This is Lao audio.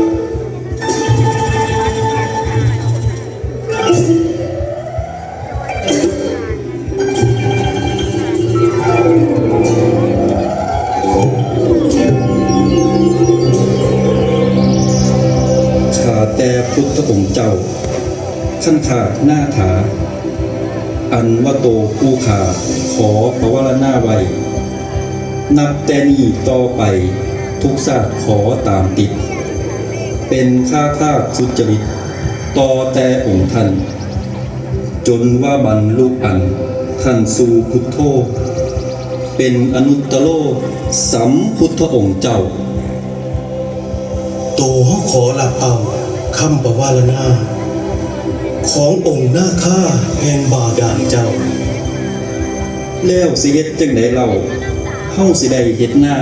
ຂ້າແຕ່ພຸດທະອົງເຈົ້າ ຄັນຄານາຖາ ອັນວ່າໂຕຜູ້ຂ້າຂໍປະວາລະນາໄວ້ ນັບແຕ່ນີ້ຕໍ່ໄປ ທຸກຊາດຂໍຕາມຕິດ ເປັນຄາທາດສຸດຈະລິດຕໍ່ແຕ່ອົງທ່ານ ຈົນວ່າບັນລຸອັນທ່ານສູ່ພຸດໂທ ເປັນອະນຸດຕະໂລສຳພຸດທະອົງເຈົ້າ. ໂຕຂໍຮັບເອົາຄຳປະວາລະນາ ຂອງອົງນາຄາແຫ່ງບາດານເຈົ້າ. ແລ້ວຊິເຮັດຈັ່ງໃດເລົ່າ? ເຮົາຊິໄດ້ເຮັດນາ